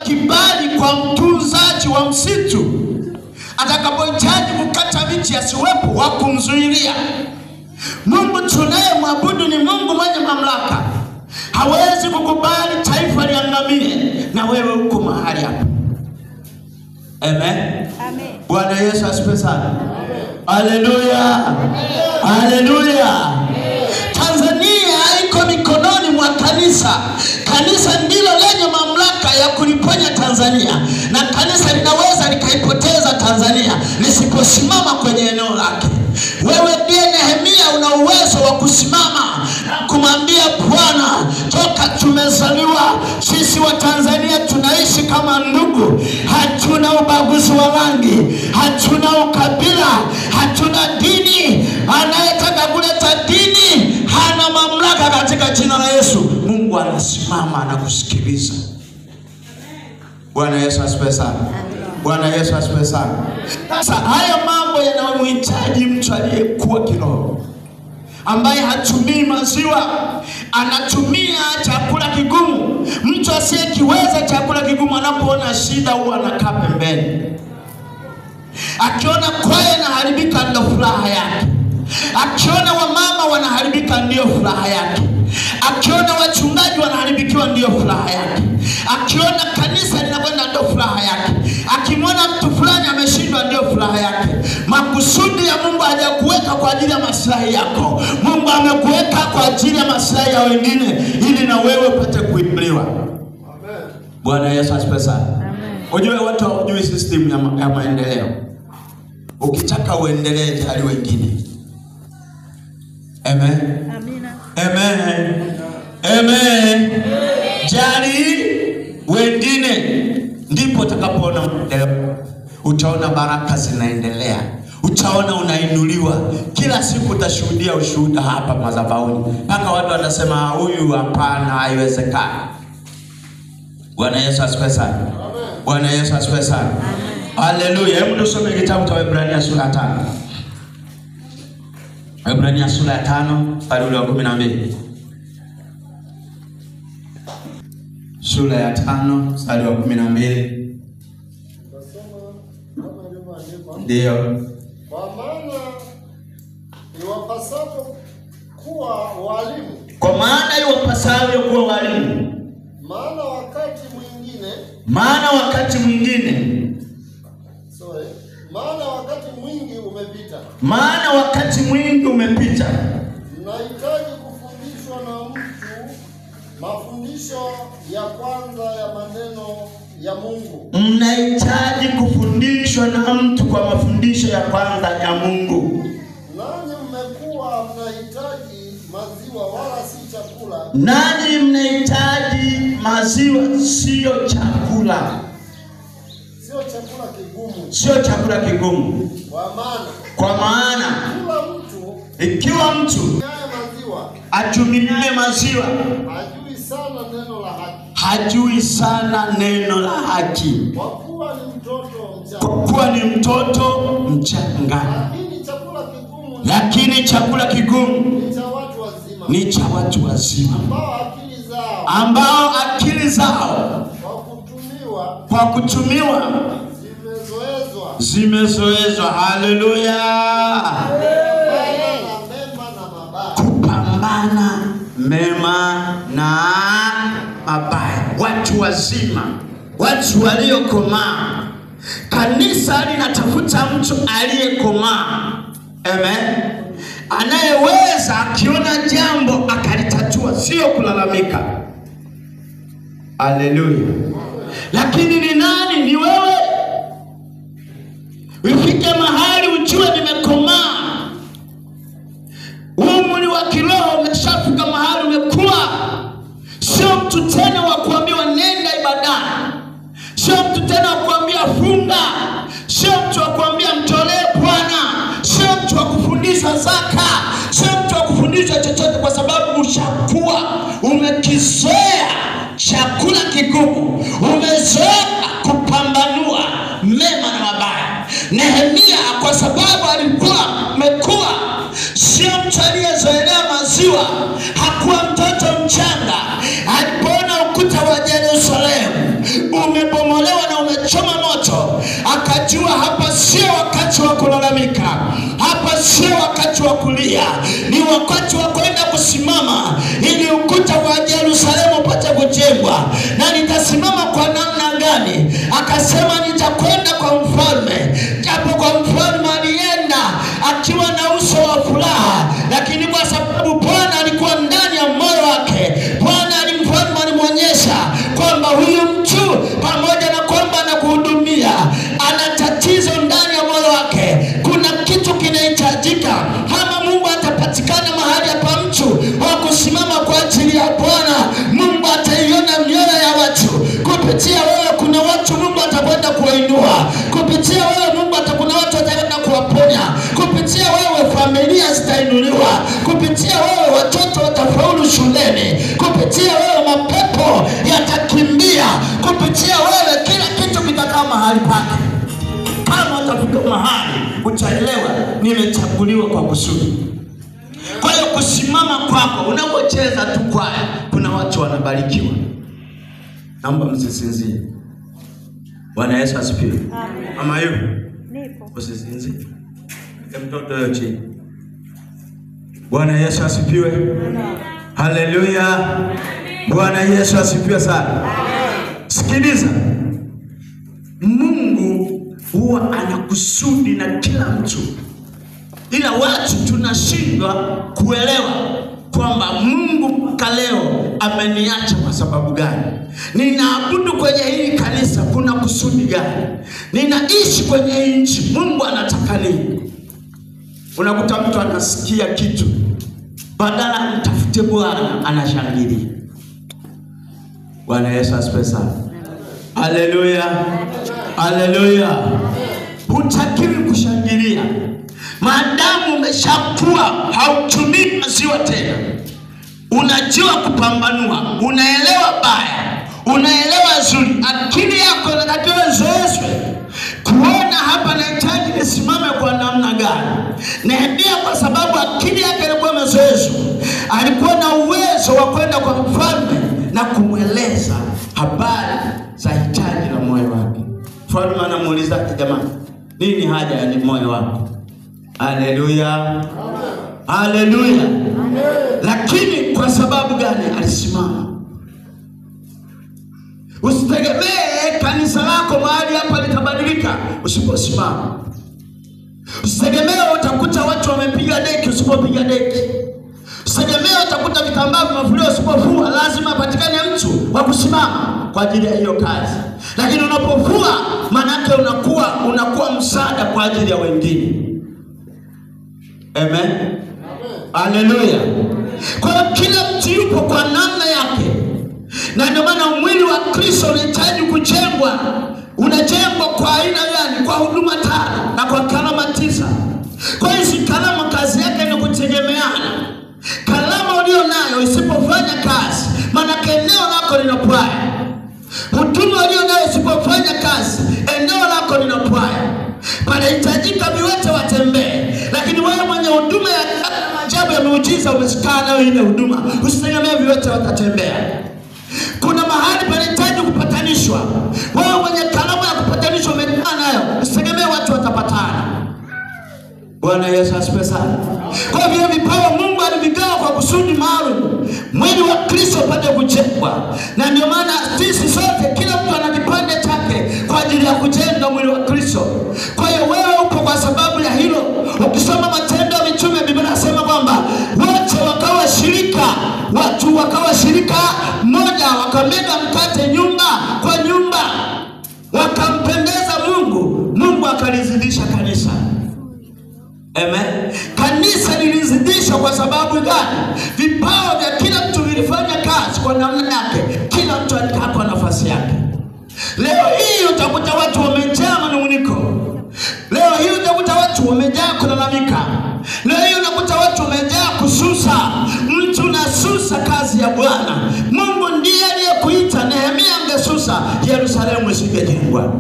kibali kwa mtunzaji wa msitu. Atakapohitaji kukata miti asiwepo wa kumzuilia. Mungu tunayemwabudu ni Mungu mwenye mamlaka. Hawezi kukubali taifa liangamie na wewe uko mahali hapa. Amen. Amen. Bwana Yesu asifiwe sana. Haleluya. Haleluya. Tanzania iko mikononi mwa kanisa. Kanisa ndilo lenye mamlaka ya kuliponya Tanzania, na kanisa linaweza likaipoteza Tanzania lisiposimama kwenye eneo lake. Wewe ndiye Nehemia, una uwezo wa kusimama na kumwambia Bwana, toka tumezaliwa sisi wa Tanzania tunaishi kama ndugu, hatuna ubaguzi wa rangi, hatuna ukabila, hatuna dini. Anayetaka kuleta dini hana mamlaka katika jina la Yesu. Mungu anasimama na kusikiliza. Bwana Yesu asifiwe sana. Bwana Yesu asifiwe sana. Sasa haya mambo yanamhitaji mtu aliyekuwa kiroho, ambaye hatumii maziwa, anatumia chakula kigumu. Mtu asiyekiweza chakula kigumu anapoona shida huwa anakaa pembeni. Akiona kwaya inaharibika ndio furaha yake. Akiona wamama wanaharibika ndio furaha yake. Akiona wachungaji wanaharibikiwa ndio furaha yake. Akiona kanisa linakwenda ndio furaha yake. Akimwona mtu fulani ameshindwa ndio furaha yake. Makusudi ya Mungu hajakuweka kwa ajili ya maslahi yako. Mungu amekuweka kwa ajili ya maslahi ya wengine ili na wewe upate kuinuliwa. Amen. Bwana Yesu asifiwe sana. Amen. Unajua watu hawajui system ya maendeleo. Ukitaka uendelee jali wengine. Amen. Amina. Amen. Amen. Jali wengine, ndipo utakapoona maendeleo. Utaona baraka zinaendelea. Utaona unainuliwa. Kila siku utashuhudia ushuhuda hapa madhabahuni. Mpaka watu wanasema huyu hapana, haiwezekani. Bwana Yesu asifiwe sana. Bwana Yesu asifiwe sana. Haleluya. Hebu tusome kitabu cha Waebrania sura ya 5. Waebrania sura ya 5 mstari wa 12. Sura ya 5 mstari wa 12. Ndio. Kwa maana iwapasavyo kuwa walimu. Kwa maana iwapasavyo kuwa walimu. Maana wakati mwingine. Maana wakati mwingine. Sorry. Maana wakati mwingi umepita. Maana wakati mwingi umepita. Mnahitaji kufundishwa na mtu mafundisho ya kwanza ya maneno ya Mungu. Mnahitaji kufundishwa na mtu kwa mafundisho ya kwanza ya Mungu. Nanyi mmekuwa mnahitaji maziwa wala si chakula. Nanyi mnahitaji maziwa sio chakula. Sio chakula kigumu. Sio chakula kigumu. Kwa maana kila mtu, ikiwa mtu atumiaye maziwa hajui sana neno la haki. Hajui sana neno la haki. Kwa kuwa ni mtoto mchanga. Kwa kuwa ni mtoto mchanga. Lakini chakula kigumu Lakini chakula kigumu ni cha watu wazima. Ni cha watu wazima. Ambao akili zao Ambao akili zao kwa kutumiwa zimezoezwa. Haleluya. Kupambana mema na mabaya. Watu wazima, watu waliokomaa. Kanisa linatafuta mtu aliyekomaa. Amen. Anayeweza akiona jambo akalitatua, sio kulalamika. Haleluya. Lakini ni nani? Ni wewe. Ufike mahali ujue nimekomaa. Umri wa kiroho umeshafika mahali umekuwa. Sio mtu tena wa kuambiwa nenda ibadani. Sio mtu tena wa kuambia funga. Sio mtu wa kuambia mtolee Bwana. Sio mtu wa kufundishwa zaka. Sio mtu wa kufundishwa chochote, kwa sababu ushakuwa umekizoea chakula kigumu. Umezoea kupambanua mema na mabaya. Nehemia kwa sababu alikuwa amekuwa, sio mtu aliyezoelea maziwa, hakuwa mtoto mchanga. Alipoona ukuta wa Yerusalemu umebomolewa na umechoma moto, akajua hapa sio wakati wa kulalamika, hapa sio wakati wa kulia, ni wakati wa kwenda kusimama ili ukuta wa Yerusalemu upate kujengwa. Na nitasimama kwa namna gani? Akasema nitakwenda kwa mfalme. Japo kwa mfalme alienda akiwa na uso wa furaha, lakini kwa sababu Bwana alikuwa ndani ya moyo wake, Bwana alimfalme alimwonyesha kwamba huyu mtu pamoja na kwamba anakuhudumia, ana tatizo ndani ya moyo wake, kuna kitu kinahitajika. Kama Mungu atapatikana mahali hapa mtu wa kusimama kwa ajili ya Bwana, Mungu ataiona mioyo ya watu. Kupitia wewe kuna watu Mungu atakwenda kuwainua. Kupitia wewe Mungu atakuna watu atakwenda kuwaponya. Kupitia wewe familia zitainuliwa. Kupitia wewe watoto watafaulu shuleni. Kupitia wewe mapepo yatakimbia. Kupitia wewe kila kitu kitakaa mahali pake. Kama utafika mahali utaelewa nimechaguliwa kwa kusudi. Kwa hiyo kusimama kwako, unapocheza tu kwaya, kuna watu wanabarikiwa. Naomba msisinzie. Bwana Yesu asifiwe. Amen. Mama yu, Nipo. usisinzie. Mtoto yote chini. Bwana Yesu asifiwe. Haleluya. Bwana Yesu asifiwe sana. Amen. Sikiliza. Mungu huwa anakusudi na kila mtu, ila watu tunashindwa kuelewa kwamba Mungu mpaka leo ameniacha kwa sababu gani? Ninaabudu kwenye hili kanisa, kuna kusudi gani? Ninaishi kwenye hii nchi, Mungu anataka nini? Unakuta mtu anasikia kitu, badala mtafute Bwana anashangilia. Bwana Yesu asifiwe sana. Haleluya. Haleluya. Hutakiwi kushangilia maadamu umeshakuwa hautumii maziwa tena. Unajua kupambanua, unaelewa baya, unaelewa zuri. Akili yako inatakiwa izoezwe kuona hapa nahitaji nisimame kwa namna gani. Nehemia kwa sababu akili yake ilikuwa imezoezwa, alikuwa na uwezo wa kwenda kwa mfalme na kumweleza habari za hitaji la moyo wake. Mfalme anamuuliza, jamani, nini haja ya moyo wako? Haleluya. Haleluya. Lakini kwa sababu gani alisimama? Usitegemee kanisa lako mahali hapa litabadilika usiposimama. Usitegemee utakuta watu wamepiga deki usipopiga deki. Usitegemee utakuta vitambaa vimefuliwa usipofua. Lazima apatikane mtu wa kusimama kwa ajili ya hiyo kazi. Lakini unapofua, manake unakuwa msaada kwa ajili ya wengine. Amen. Haleluya. Kwa hiyo kila mtu yupo kwa namna yake. Na ndio maana mwili wa Kristo unahitaji kujengwa. Unajengwa kwa aina gani? Kwa huduma 5 na kwa karama 9. Kwa hiyo hizi karama kazi yake ni kutegemeana. Karama ulio nayo isipofanya kazi, maana eneo lako linapwaya. Huduma ulio nayo isipofanya kazi, eneo lako linapwaya. Panahitajika viwete watembee, lakini wewe mwenye huduma ya maajabu ya miujiza umesikaa nayo ile huduma, usitegemee viwete watatembea. Kuna mahali panahitaji kupatanishwa, wewe mwenye karama ya kupatanishwa umekaa nayo, usitegemee watu watapatana. Bwana Yesu asifiwe sana. Kwa hivyo vipawa Mungu alivigawa kwa kusudi maalum, mwili wa Kristo upate kujengwa. Na ndio maana sisi sote, kila mtu ana kipande chake kwa ajili ya kujenga mwili wa Kristo. Kwa hiyo wewe upo kwa sababu ya hilo. Ukisoma Matendo ya Mitume, Biblia inasema kwamba wote wakawa shirika, watu wakawa shirika moja, wakamega mkate nyumba kwa nyumba, wakampendeza Mungu. Mungu akalizidisha kanisa. Amen. Kanisa lilizidishwa kwa sababu gani? Vipawa vya kila mtu vilifanya kazi kwa namna yake. Kila mtu alikaa kwa nafasi yake. Leo hii utakuta watu wamejaa manunguniko. Leo hii utakuta watu wamejaa kulalamika. Leo hii unakuta watu wamejaa kususa. Mtu nasusa kazi ya Bwana. Mungu ndiye aliyekuita. Nehemia angesusa, Yerusalemu isingejengwa.